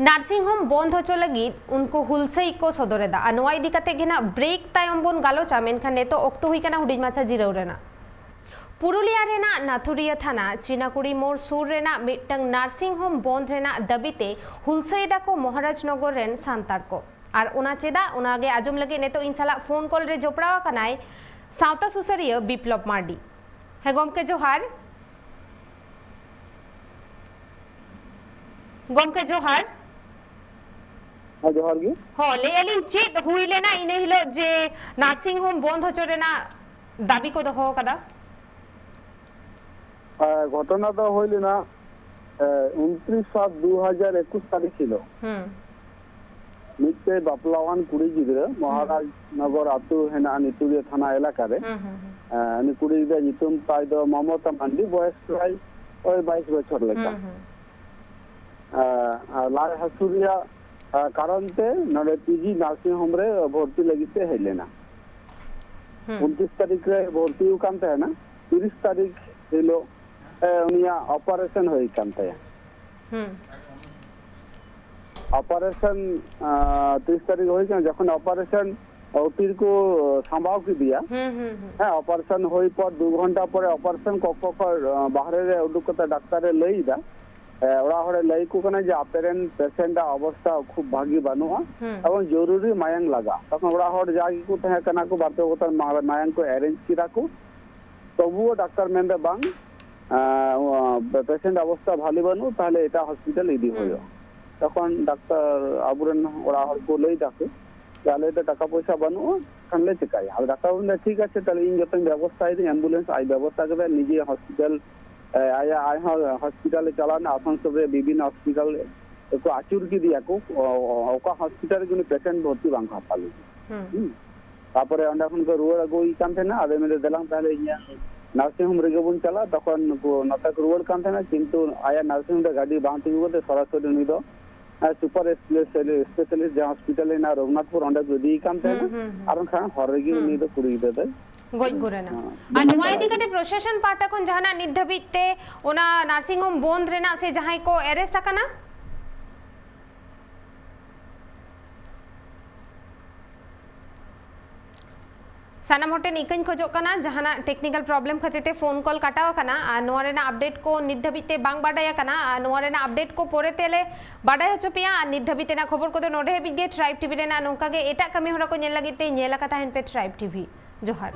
নার্সিং হোম বন্ধ ᱦᱚᱪᱚ ᱞᱟᱹᱜᱤᱫ ᱩᱱᱠᱩ ᱦᱩᱞᱥᱟᱹᱭ ᱠᱚ ᱥᱚᱫᱚᱨ ᱮᱫᱟ᱾ ᱟᱨ ᱱᱚᱣᱟ ᱤᱫᱤ ᱠᱟᱛᱮ ᱜᱮ ᱱᱟᱜ ᱵᱨᱮᱠ ᱛᱟᱭᱚᱢ ᱵᱚᱱ ᱜᱟᱞᱚᱪᱟ, ᱢᱮᱱᱠᱷᱟᱱ ᱱᱤᱛᱚᱜ ᱚᱠᱛᱚ ᱦᱩᱭ ᱠᱟᱱᱟ ᱦᱩᱰᱤᱧ ᱢᱟᱪᱷᱟ ᱡᱤᱨᱟᱹᱣ ᱨᱮᱱᱟᱜ᱾ ᱯᱩᱨᱩᱞᱤᱭᱟ ᱨᱮᱱᱟᱜ ᱱᱟᱛᱷᱩᱨᱤᱭᱟᱹ ᱛᱷᱟᱱᱟ ᱪᱤᱱᱟᱠᱩᱲᱤ ᱢᱳᱲ ᱥᱩᱨ ᱨᱮᱱᱟᱜ ᱢᱤᱫᱴᱟᱝ ᱱᱟᱨᱥᱤᱝ ᱦᱳᱢ ᱵᱚᱱᱫᱷ ᱨᱮᱱᱟᱜ ᱫᱟᱹᱵᱤ ᱛᱮ ᱦᱩᱞᱥᱟᱹᱭ ᱮᱫᱟ ᱠᱚ ᱢᱚᱦᱟᱨᱟᱡᱽᱱᱚᱜᱚᱨ ᱨᱮᱱ ᱥᱟᱱᱛᱟᱲ ᱠᱚ᱾ ᱟᱨ ᱚᱱᱟ ᱪᱮᱫᱟᱜ, ᱚᱱᱟ ᱜᱮ ᱟᱸᱡᱚᱢ ᱞᱟᱹᱜᱤᱫ ᱱᱤᱛᱚᱜ ᱤᱧ ᱥᱟᱞᱟᱜ ᱯᱷᱳᱱ ᱠᱚᱞ ᱨᱮ ᱡᱚᱯᱲᱟᱣ ᱟᱠᱟᱱᱟᱭ ᱥᱟᱶᱛᱟ ᱥᱩᱥᱟᱹᱨᱤᱭᱟᱹ ᱵᱤᱯᱞᱚᱵ ᱢᱟᱨᱰᱤ᱾ ᱦᱮᱸ ᱜᱚᱢᱠᱮ, ᱡᱚᱦᱟᱨ᱾ ᱜᱚᱢᱠᱮ ᱡᱚᱦᱟᱨ᱾ ᱦᱮᱸ, ᱡᱚᱦᱟᱨ ᱜᱮ᱾ ᱦᱚᱸ, ᱞᱟᱹᱭᱮᱫᱼᱟ ᱞᱤᱧ, ᱪᱮᱫ ᱦᱩᱭ ᱞᱮᱱᱟ ᱤᱱᱟᱹ ᱦᱤᱞᱳᱜ ᱡᱮ ᱱᱟᱨᱥᱤᱝ ᱦᱳᱢ ᱵᱚᱱᱫ ᱦᱚᱪᱚ ᱨᱮᱱᱟᱜ ᱫᱟᱵᱤ ᱠᱚ ᱫᱚᱦᱚ ᱟᱠᱟᱫᱟ? ᱟᱨ ᱜᱷᱚᱴᱚᱱᱟ ᱫᱚ ᱦᱩᱭ ᱞᱮᱱᱟ, ᱮ, ᱩᱱᱛᱨᱤᱥ ᱥᱟᱛ ᱫᱩ ᱦᱟᱡᱟᱨ ᱮᱠᱩᱥ ᱛᱟᱹᱨᱤᱠᱷ ᱦᱤᱞᱳᱜ᱾ ᱦᱩᱸ᱾ ᱢᱤᱫᱴᱮᱡ ᱵᱟᱯᱞᱟᱣᱟᱱ ᱠᱩᱲᱤ ᱜᱤᱫᱽᱨᱟᱹ, ᱦᱩᱸ᱾ ᱢᱚᱦᱟᱨᱟᱡᱽᱱᱚᱜᱚᱨ ᱟᱹᱛᱩ ᱦᱮᱱᱟᱜᱼᱟ ᱱᱤᱛᱩᱲᱤᱭᱟᱹ ᱛᱷᱟᱱᱟ ᱮᱞᱟᱠᱟ ᱨᱮ᱾ ᱦᱩᱸ, ᱦᱩᱸ, ᱦᱩᱸ᱾ ᱮ, ᱩᱱᱤ ᱠᱩᱲᱤ ᱜᱤᱫᱽᱨᱟᱹ ᱧᱩᱛᱩᱢ ᱛᱟᱭ ᱫᱚ ᱢᱚᱢᱚᱛᱟ ᱢᱟᱱᱰᱤ, ᱵᱚᱭᱮᱥ ᱯᱨᱟᱭ ᱳᱭ ᱵᱟᱭᱤᱥ ᱵᱚᱪᱷᱚᱨ ᱞᱮᱠᱟ᱾ ᱦᱩᱸ, ᱦᱩᱸ᱾ ᱮ, ᱟᱨ ᱞᱟᱡ ᱦᱟᱹᱥᱩ ᱨᱮᱭᱟᱜ, ᱮ, ᱠᱟᱨᱚᱱ ᱛᱮ ᱱᱚᱰᱮ ᱯᱤᱡᱤ ᱱᱟᱨᱥᱤᱝ ᱦᱳᱢ ᱨᱮ ᱵᱷᱚᱨᱛᱤ ᱞᱟᱹᱜᱤᱫ ᱛᱮ ᱦᱮᱡ ᱞᱮᱱᱟ᱾ ᱦᱩᱸ᱾ ᱩᱱᱛᱨᱤᱥ ᱛᱟᱹᱨᱤᱠᱷ ᱨᱮ ᱵᱷᱚᱨᱛᱤ ᱟᱠᱟᱱ ᱛᱟᱦᱮᱱᱟ, ᱛᱤᱨᱤᱥ ᱛᱟᱹᱨᱤᱠᱷ ᱦᱤᱞᱳᱜ, ᱮ, ᱩᱱᱤᱭᱟᱜ ᱚᱯᱟᱨᱮᱥᱚᱱ ᱦᱩᱭ ᱟᱠᱟᱱ ᱛᱟᱭᱟ᱾ ᱦᱩᱸ᱾ ᱚᱯᱟᱨᱮᱥᱚᱱ, ᱟ, ᱛᱤᱨᱤᱥ ᱛᱟᱹᱨᱤᱠᱷ ᱦᱩᱭ ᱠᱟᱱᱟ, ᱡᱚᱠᱷᱚᱱ ᱚᱯᱟᱨᱮᱥᱚᱱ ᱳᱯᱤ ᱨᱮᱠᱚ ᱥᱟᱢᱵᱟᱣ ᱠᱮᱫᱮᱭᱟ᱾ ᱦᱩᱸ, ᱦᱩᱸ, ᱦᱩᱸ᱾ ᱦᱮᱸ, ᱚᱯᱟᱨᱮᱥᱚᱱ ᱦᱩᱭ ᱯᱚᱨ ᱫᱩ ᱜᱷᱚᱱᱴᱟ ᱯᱚᱨᱮ ᱚᱯᱟᱨᱮᱥᱚᱱ ᱠᱚᱠᱠᱷᱚ ᱠᱷᱚᱱ, ᱟ, ᱵᱟᱦᱨᱮ ᱨᱮ ᱩᱰᱩᱠ ᱠᱟᱛᱮ ᱰᱟᱠᱛᱟᱨᱮ ᱞᱟᱹᱭ ᱮᱫᱟ, ᱮ, ᱚᱲᱟᱜ ᱦᱚᱲᱮ ᱞᱟᱹᱭ ᱟᱠᱚ ᱠᱟᱱᱟ ᱡᱮ ᱟᱯᱮ ᱨᱮᱱ ᱯᱮᱥᱮᱱᱴ ᱟᱜ ᱚᱵᱚᱥᱛᱷᱟ ᱠᱷᱩᱵ ᱵᱷᱟᱹᱜᱤ ᱵᱟᱹᱱᱩᱜᱼᱟ ᱦᱩᱸ᱾ ᱮᱵᱚᱝ ᱡᱚᱨᱩᱨᱤ ᱢᱟᱭᱟᱝ ᱞᱟᱜᱟᱜᱼᱟ᱾ ᱛᱚᱠᱷᱚᱱ ᱚᱲᱟᱜ ᱦᱚᱲ ᱡᱟ ᱜᱮᱠᱚ ᱛᱟᱦᱮᱸ ᱠᱟᱱᱟ ᱠᱚ, ᱵᱟᱨ ᱯᱮ ᱵᱳᱛᱚᱞ ᱢᱟ-, ᱢᱟᱭᱟᱝ ᱠᱚ ᱮᱨᱮᱧᱡᱽ ᱠᱮᱫᱟ ᱠᱚ᱾ ᱛᱚᱵᱩᱣᱳ ᱰᱟᱠᱛᱟᱨ ᱢᱮᱱᱫᱟ, "ᱵᱟᱝ, ᱟᱸ, ᱯᱮᱥᱮᱱᱴ ᱚᱵᱚᱥᱛᱷᱟ ᱵᱷᱟᱞᱤ ᱵᱟᱹᱱᱩᱜ, ᱛᱟᱦᱞᱮ ᱮᱴᱟᱜ ᱦᱚᱥᱯᱤᱴᱟᱞ ᱤᱫᱤ ᱦᱩᱸ᱾ ᱦᱩᱭᱩᱜᱼᱟ।" ᱛᱚᱠᱷᱚᱱ ᱰᱟᱠᱛᱟᱨ, ᱟᱵᱚᱨᱮᱱ ᱚᱲᱟᱜ ᱦᱚᱲ ᱠᱚ ᱞᱟᱹᱭ ᱫᱟᱠᱚ ᱡᱮ, "ᱟᱞᱮ ᱫᱚ ᱴᱟᱠᱟ ᱯᱚᱭᱥᱟ ᱵᱟᱹᱱᱩᱜᱼᱟ, ᱠᱷᱟᱱ ᱞᱮ ᱪᱮᱠᱟᱭᱟ?" ᱟᱫᱚ ᱰᱟᱠᱛᱟᱨ ᱵᱟᱹᱵᱩ ᱢᱮᱱᱫᱟ, "ᱴᱷᱤᱠ ᱟᱪᱷᱮ, ᱛᱟᱦᱞᱮ ᱤᱧ ᱡᱚᱛᱚᱧ ᱵᱮᱵᱚᱥᱛᱷᱟᱭᱮᱫᱟᱹᱧ, ᱮᱢᱵᱩᱞᱮᱱᱥ ᱟᱡ ᱵᱮᱵᱚᱥᱛᱷᱟ ᱠᱮᱫᱟᱭ, ᱱᱤᱡᱮ ᱦᱚᱥᱯᱤᱴᱟᱞ, ᱮ, ᱟᱭᱟᱜ, ᱟᱡ ᱦᱚᱸ ᱦᱚᱥᱯᱤᱴᱟᱞ ᱮ ᱪᱟᱞᱟᱣᱱᱟ, ᱟᱥᱟᱱᱥᱳᱞ ᱨᱮ ᱵᱤᱵᱷᱤᱱᱱᱚ ᱦᱚᱥᱯᱤᱴᱟᱞ ᱠᱚ ᱟᱹᱪᱩᱨ ᱠᱮᱫᱮᱭᱟ ᱠᱚ, ᱚ-, ᱚ-, ᱚᱠᱟ ᱦᱚᱥᱯᱤᱴᱟᱞ ᱨᱮᱜᱮ ᱩᱱᱤ ᱯᱮᱥᱮᱱᱴ ᱵᱷᱚᱨᱛᱤ ᱵᱟᱝ ᱠᱚ ᱦᱟᱛᱟᱣ ᱞᱮᱫᱮᱭᱟ᱾ ᱦᱩᱸ᱾ ᱦᱩᱸ᱾ ᱛᱟᱯᱚᱨᱮ ᱚᱸᱰᱮ ᱠᱷᱚᱱ ᱠᱚ ᱨᱩᱣᱟᱹᱲ ᱟᱹᱜᱩᱭᱮ ᱠᱟᱱ ᱛᱟᱦᱮᱱᱟ, ᱟᱫᱚ ᱢᱮᱱᱫᱟ, 'ᱫᱮᱞᱟᱝ ᱛᱟᱦᱞᱮ ᱤᱧᱟᱹᱜ ᱱᱟᱨᱥᱤᱝ ᱦᱳᱢ ᱨᱮᱜᱮ ᱵᱚᱱ ᱪᱟᱞᱟᱜᱼᱟ।' ᱛᱚᱠᱷᱚᱱ ᱱᱩᱠᱩ ᱱᱚᱛᱮ ᱠᱚ ᱨᱩᱣᱟᱹᱲ ᱠᱟᱱ ᱛᱟᱦᱮᱱᱟ, ᱠᱤᱱᱛᱩ ᱟᱭᱟᱜ ᱱᱟᱨᱥᱤᱝ ᱦᱳᱢ ᱨᱮ ᱜᱟᱹᱰᱤ ᱵᱟᱝ ᱛᱤᱸᱜᱩ ᱠᱟᱛᱮ ᱥᱚᱨᱟᱥᱚᱨᱤ ᱩᱱᱤ ᱫᱚ, ᱮ, ᱥᱩᱯᱟᱨ ᱥᱯᱮᱥᱟᱞᱤ-, ᱥᱯᱮᱥᱟᱞᱤᱥᱴ ᱡᱟᱦᱟᱸ ᱦᱚᱥᱯᱤᱴᱟᱞ ᱦᱮᱱᱟᱜᱼᱟ ᱨᱚᱜᱷᱩᱱᱟᱛᱷᱯᱩᱨ, ᱚᱸᱰᱮ ᱠᱚ ᱤᱫᱤᱭᱮ ᱠᱟᱱ ᱛᱟᱦᱮᱱᱟ᱾ ᱦᱩᱸ, ᱦᱩᱸ, ᱦᱩᱸ᱾ ᱟᱨ ᱚᱱᱠᱟ ᱦᱚᱨ ᱨᱮᱜᱮ ᱦᱩᱸ᱾ ᱩᱱᱤ ᱫᱚ ᱠᱩᱲᱤ ᱜᱤᱫᱽᱨᱟᱹ ᱫᱚᱭ ᱜᱚᱡ ᱜᱩᱨ ᱮᱱᱟ᱾ ᱦᱮᱸ, ᱟᱨ ᱵᱚᱸᱫᱽ ᱱᱚᱣᱟ ᱤᱫᱤ ᱛᱟᱞᱟᱭᱮᱱᱟ᱾ ᱠᱟᱛᱮ ᱯᱨᱚᱥᱟᱥᱚᱱ ᱯᱟᱦᱴᱟ ᱠᱷᱚᱱ ᱡᱟᱦᱟᱱᱟᱜ ᱱᱤᱛ ᱫᱷᱟᱹᱵᱤᱡ ᱛᱮ ᱚᱱᱟ ᱱᱟᱨᱥᱤᱝ ᱦᱳᱢ ᱵᱚᱱᱫᱽ ᱨᱮᱱᱟᱜ ᱥᱮ ᱡᱟᱦᱟᱸᱭ ᱠᱚ ᱮᱨᱮᱥᱴ ᱟᱠᱟᱱᱟ? ᱥᱟᱱᱟᱢ ᱦᱚᱲ ᱴᱷᱮᱱ ᱤᱠᱟᱹᱧ ᱠᱷᱚᱡᱚᱜ ᱠᱟᱱᱟ, ᱡᱟᱦᱟᱱᱟᱜ ᱴᱮᱠᱱᱤᱠᱮᱞ ᱯᱨᱚᱵᱞᱮᱢ ᱠᱷᱟᱹᱛᱤᱨ ᱛᱮ ᱯᱷᱳᱱ ᱠᱚᱞ ᱠᱟᱴᱟᱣ ᱟᱠᱟᱱᱟ᱾ ᱟᱨ ᱱᱚᱣᱟ ᱨᱮᱱᱟᱜ ᱟᱯᱰᱮᱴ ᱠᱚ ᱱᱤᱛ ᱫᱷᱟᱹᱵᱤᱡ ᱛᱮ ᱵᱟᱝ ᱵᱟᱰᱟᱭ ᱟᱠᱟᱱᱟ᱾ ᱟᱨ ᱱᱚᱣᱟ ᱨᱮᱱᱟᱜ ᱟᱯᱰᱮᱴ ᱠᱚ ᱯᱚᱨᱮ ᱛᱮᱞᱮ ᱵᱟᱰᱟᱭ ᱦᱚᱪᱚ ᱯᱮᱭᱟ᱾ ᱟᱨ ᱱᱤᱛ ᱫᱷᱟᱹᱵᱤᱡ ᱛᱮᱱᱟᱜ ᱠᱷᱚᱵᱚᱨ ᱠᱚᱫᱚ ᱱᱚᱰᱮ ᱦᱟᱹᱵᱤᱡ ᱜᱮ᱾ ᱴᱨᱟᱭᱤᱵᱽ ᱴᱤᱵᱷᱤ ᱨᱮᱱᱟᱜ ᱱᱚᱝᱠᱟ ᱜᱮ ᱮᱴᱟᱜ ᱠᱟᱹᱢᱤ ᱦᱚᱨᱟ ᱠᱚ ᱧᱮᱞ ᱞᱟᱹᱜᱤᱫ ᱛᱮ ᱧᱮᱞ ᱟᱠᱟ ᱛᱟᱦᱮᱱ ᱯᱮ ᱴᱨᱟᱭᱤᱵᱽ ᱴᱤᱵᱷᱤ᱾ ᱡᱚᱦᱟᱨ᱾